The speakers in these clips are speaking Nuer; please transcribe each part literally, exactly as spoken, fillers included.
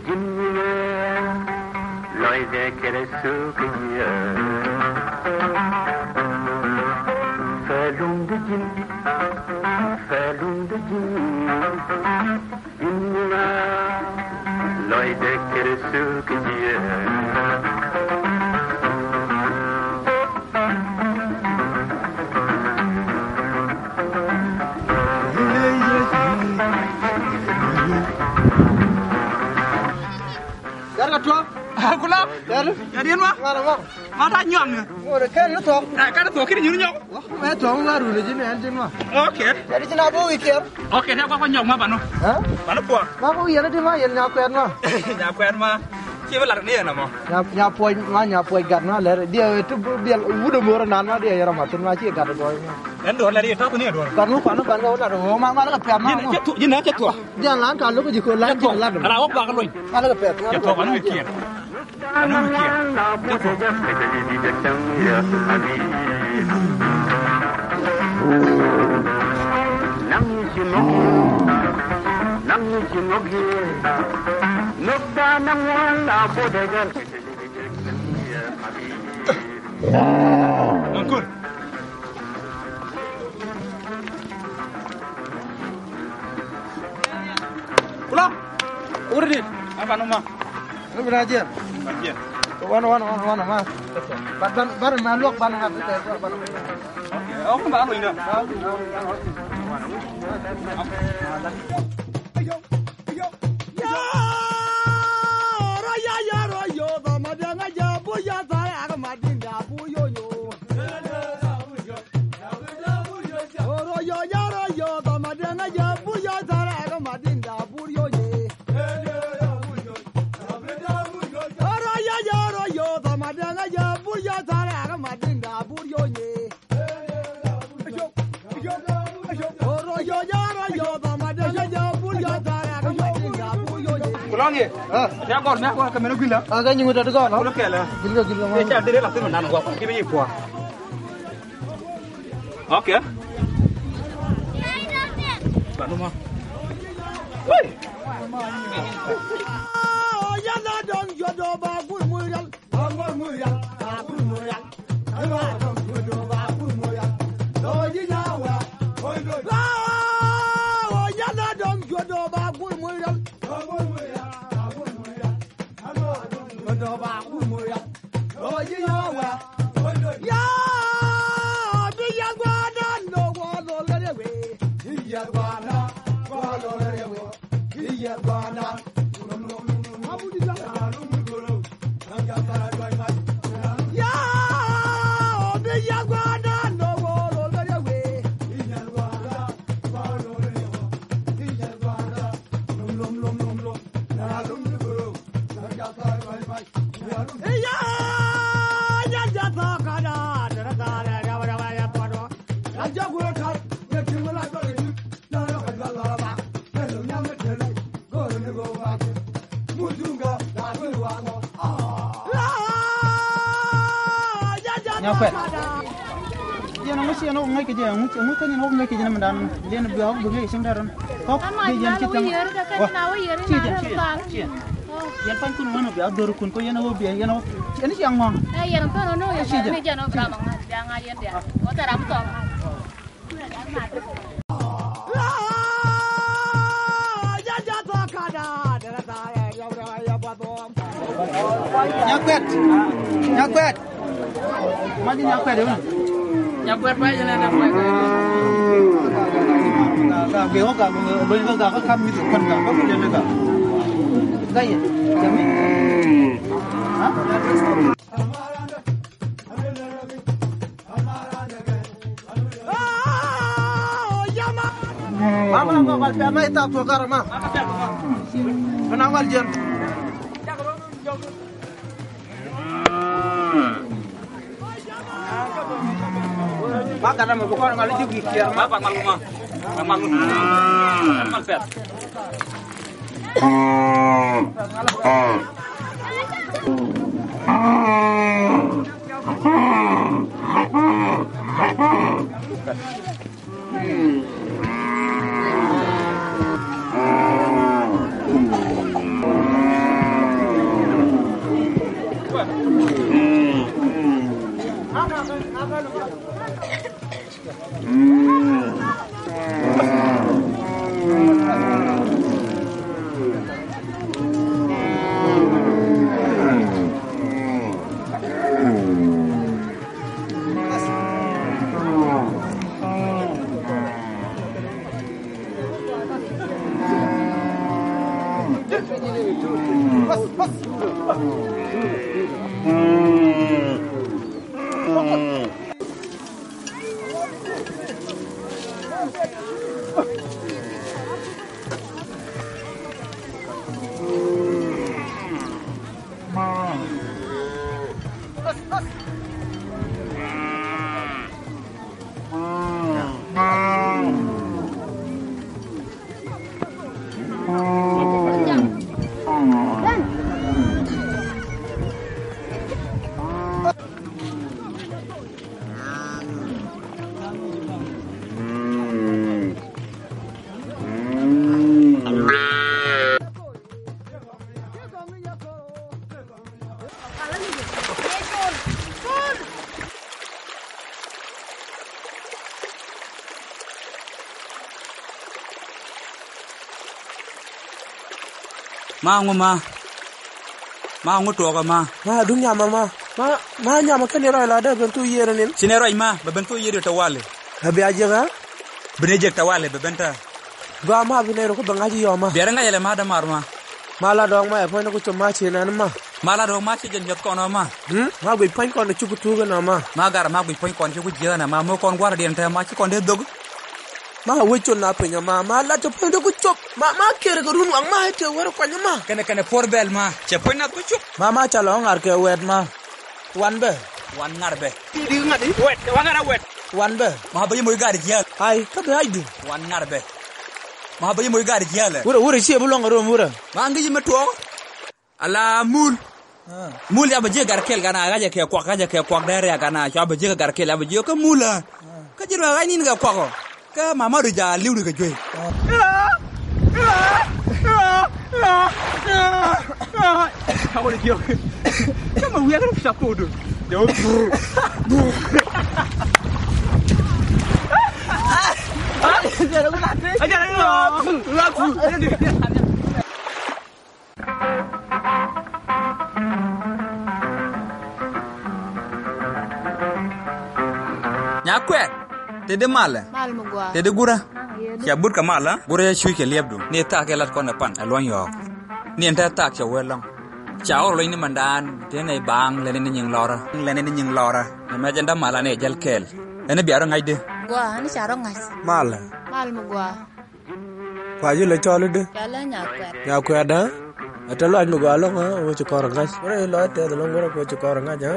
Ji̱n lɔcdɛ Kritho kɛ ji̱. Pɛlum di ji̱n, pɛlum di ji̱n. Ji̱n lɔcdɛ Kritho kɛ ji̱. Yar ka tuɔk. Kula. Yar. Ya diɛn ma. Ŋar ŋar. Ma ta nyuak ni. Ŋor kɛn ni tuɔk. Ɛ, kɛn ni tuɔk kini nyuni nyɔk. Mɛ tuɔk ŋar wuni ji̱ ni ɛn ji̱ ma. Ok. Yar ji̱ na bo wikiɛr. Ok, ni akɔ kɔ nyɔk ma banu. Ɛ? Banu puɔr. Ma bo yɛn di ma yɛn nya kuɛn ma. Nya kuɛn ma. Ci bi lat ni yɛn mɔ. Nya, nya puɔc ma, nya puɔc gat ma lɛr. Diɛ tu biɛl wudɛ mor nan ma diɛ yɛrɛ ma tin ma ci gat gɔy ma. Ɛn duɔr lɛ di ta ku ni duɔr. Kɔn mu kɔn ban ga wula duɔr ma la ka pɛm ma. Ji̱n na cɛ tuɔk. Ji̱n lan ka luk ji̱ ko lan ji̱ lan. Ala wok ba ka lony. Ma la ka pɛm. Cɛ tuɔk anu kiɛn. Anu kiɛn. Cɛ tuɔk. Uncle. Kula. Urdi. Apa nama? Ni bi na jiɛn. Ba jiɛn. Wan, wan, wan, wan, ma. Ban, ban, ban ma luɔk ban ma. Ok, ok, ba anu ina. Kulɔŋ yɛ. Ah. Tɛ gɔr mɛ kɔ kɛ mɛn guila. Ah, kɛ nyiŋu tɛ gɔr. Kulɔ kɛlɛ. Gilga, gilga. Ɛ ca dee la thin nan gɔr. Ki bi yi puɔ. Ok. Banuma. Wee. Nyakuɛt. Yɛn a ŋuci yɛn a wä ŋäc kɛ jɛ, a ŋuci, a ŋuci kɛ yɛn a wä ŋäc kɛ jɛ ni mi dan. Lien bi a wä bi ŋäc cieŋ dɛ rɔn. Kɔk bi yɛn ci thiaŋ. Ci jɛn, ci jɛn. Yɛn pa̱ny kun wän wä bi a dhor kun ko yɛn a wä bi yɛn a wä. Yɛn ci a ŋɔŋ. Ci jɛn. Nyakuɛt. Nyakuɛt. Maji Nyakuɛt, eh. Nyakuɛt, maji Nyakuɛt. Ga, ga, ga, ga, ga, ga, kam mi tu kan ga, ga, ga, ga. Ga ye, jami. Ha? Mama, mama, mama, mama, ita tuɔ kara, ma. Kena mal jen. Ma kana ma bukor ngal jik ikia. Ma pa ngal ma. Ma ngal. Mal pet. Ma ŋu ma? Ma ŋu tuɔɔkä ma? Ma duŋ nyama ma. Ma, ma nyama kɛn ni rɔy la dee ben thuk yiëër nin. Ci ni rɔy ma, bɛ ben thuk yiëër tawali. A bia jek a? Bi ni jek tawali, bɛ ben ta. Gua ma bi ni rɔ ku bɛ ŋa̱c yɔ ma. Biɛrɛ ŋa̱c yɛlɛ ma dämaar ma. Ma la dɔɔŋ ma ɛ puɔ̱ny ni ku cop ma ci nɛn ma. Ma la dɔɔŋ ma ci jɛn jɔth kɔn ma. Hmm? Ma guic puɔ̱ny kɔn ni cuk tuuk nɔ ma. Ma gar ma guic puɔ̱ny kɔn ci ku jiɛn ma, mo kɔn gua̱r diɛn te ma ci kɔn dee dhok. Ma wec con na piny ma, ma la te puɔ̱ny dee ku cop. Ma, ma kɛɛr kɛ run waŋ ma te wär kuany ma. Kɛnɛ, kɛnɛ puɔr bɛl ma, cɛ puɔ̱ny na ku cop. Ma, ma ca lɔ ŋa̱r kɛ wɛt ma. Wan bɛ. Wan ŋa̱r bɛ. Ti di ŋa̱r di. Wɛt, wan ŋa̱r a wɛt. Wan bɛ. Ma bä yi moc gar jiɛl. Ai, kä bɛ ai di. Wan ŋa̱r bɛ. Ma bä yi moc gar jiɛl. Wurɛ, wurɛ ciɛ bi luɔŋ rom wurɛ. Ma ŋi̱ci mi tuɔɔk. Ala mul. Ah. Mul ya bä jiɛ gar kɛl gana, ɣa̱cɛ kɛ kuak, ɣa̱cɛ kɛ kuak dee riak gana, cua bä jiɛ gar kɛl ya bä jiɛ kä mul a. Ah. Kä ji̱ ruaak ɣa̱c nin kɛ kuak ɔ. Kä mama du ja liw di kɛ juey. Kä mɛ wiak ni sa kodo. Nyakuɛt, te di malɛ. Mal mi gua. Te di gura. Cia but kɛ malä, gura ya cuc kɛ liɛpdu. Ni thak kɛ lat kɔn ɛ pan, ɛ luɔny yɔɔk. Ni ɛn te thak cɛ wee lɔŋ. Ca ɣɔr luɔny ni mandan, te ni baŋ, lɛni ni nyiŋ lɔrä. Lɛni ni nyiŋ lɔrä. Ni mɛ jɛn da malä ni ɛ jɛl kɛɛl. Ɛn ni bia rɔ ŋa̱c di. Gua, ɛn ni ca rɔ ŋa̱c. Malä. Mal mi gua. Kua ji̱ lɛ cɔl i̱di? Cɔl ɛ Nyakuɛt. Nyakuɛt, ɛ? Ɛ te lɔc mi gɔaa lɔŋ, ɛ? Wä ci kɔr ŋa̱c. Wä rɛ i̱ lɔc tɛth lɔŋ gurɛ kua ci kɔr ŋa̱c, ɛ?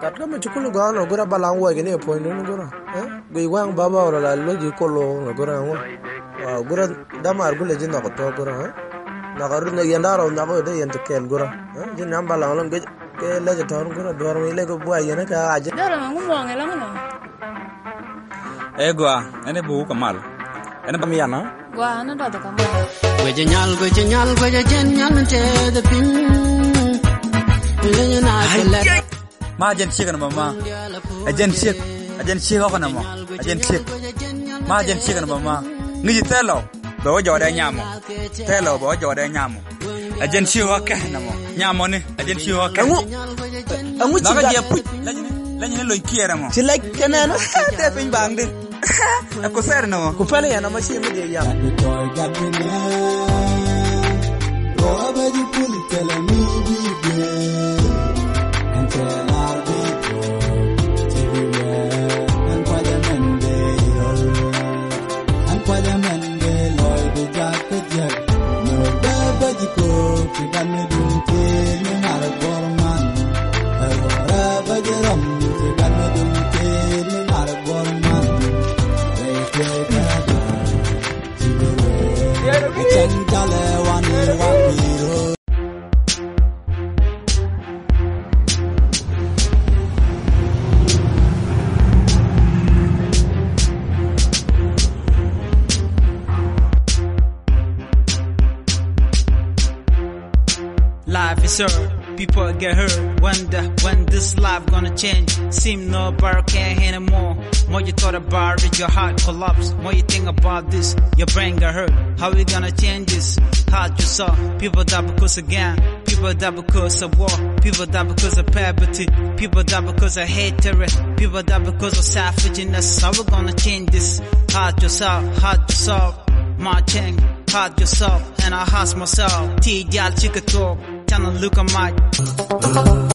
Kat kä mi ci kul gɔaa nɔ gurɛ balaŋ wuɔc kɛ ni ɛ puɔ̱ny dun gurɛ, ɛ? Guic waŋ baba wä rɔ la lo̱c i̱ kol wä gurɛ, ɛ? Wa gurɛ damar gulɛ ji̱ nhɔk tɔ̱ gurɛ, ɛ? Nhɔk yɛn da̱r ɔ nhɔk i̱ dee yɛn ti kɛɛl gurɛ, ɛ? Ji̱ nam balaŋ lɔŋ guic. Kɛ lɛcɛ tɔ̱r gurɛ duɔ̱r mi lek buay yɛn kä a jɛ. Dɔrɔ ŋu muɔŋ ilɔŋ nɔ. Ɛ gɔaa, ɛn i̱ bi wuk kɛ mal. Ɛn i̱ bi mi yan a. Gɔaa, ɛn i̱ dɔth kɛ mal. Guecɛ nyal, guecɛ nyal, guecɛ jɛn nyal min tɛth piny. Leny na kɛ lɛt. Ma jɛn ciek ɛn mɔ ma. Ɛ jɛn ciek, ɛ jɛn ciek ɣɔk ɛn mɔ. Ɛ jɛn ciek. Ma jɛn ciek ɛn mɔ ma. Ŋi̱ci thɛl ɔ. Bɛ wä jɔɔdɛ nyamɔ. Thɛlɛ wä bɛ wä jɔɔdɛ nyamɔ. Ɛ jɛn ci ɣɔ̱kɛ nɛmɔ. Nyamɔni, ɛ jɛn ci ɣɔ̱kɛ. Ɛŋu? Ɛŋu ci gat? Lɛ nyini, lɛ nyini lo̱ny kiɛɛr ɛmɔ. Ci lɛc kɛ nɛn. Tɛ piny baŋdi. Ɛ ku sɛr nɛmɔ. Ku pɛn yɛn ɛmɔ ci mi diɛ yam. Ɛn kuacɛ mɛn dee lɔc bi jak kä jiäk. Nyɔk bɛ bä ji̱ ko̱o̱k ci gat mi duŋ tëël mi ŋa̱r guɔ̱r man. Ɛ ruɔrɛ bä ji̱ rɔm ci gat mi duŋ tëël mi ŋa̱r guɔ̱r man. Rɛy kuëë kɛ gat ci bi wee. Ɛ cɛn jalɛ wan i̱ wan i̱ ro̱o̱. Life is short. People get hurt. Wonder when this life gonna change. Seem nobody care anymore. More you thought about it, your heart collapse. More you think about this, your brain get hurt. How we gonna change this? Hurt yourself. People die because of gang. People die because of war. People die because of poverty. People die because of hatred. People die because of selfishness. How we gonna change this? Hurt yourself. Hurt yourself. My change. Hurt yourself. And I hurt myself. Ti dial chika talk. Channel look at my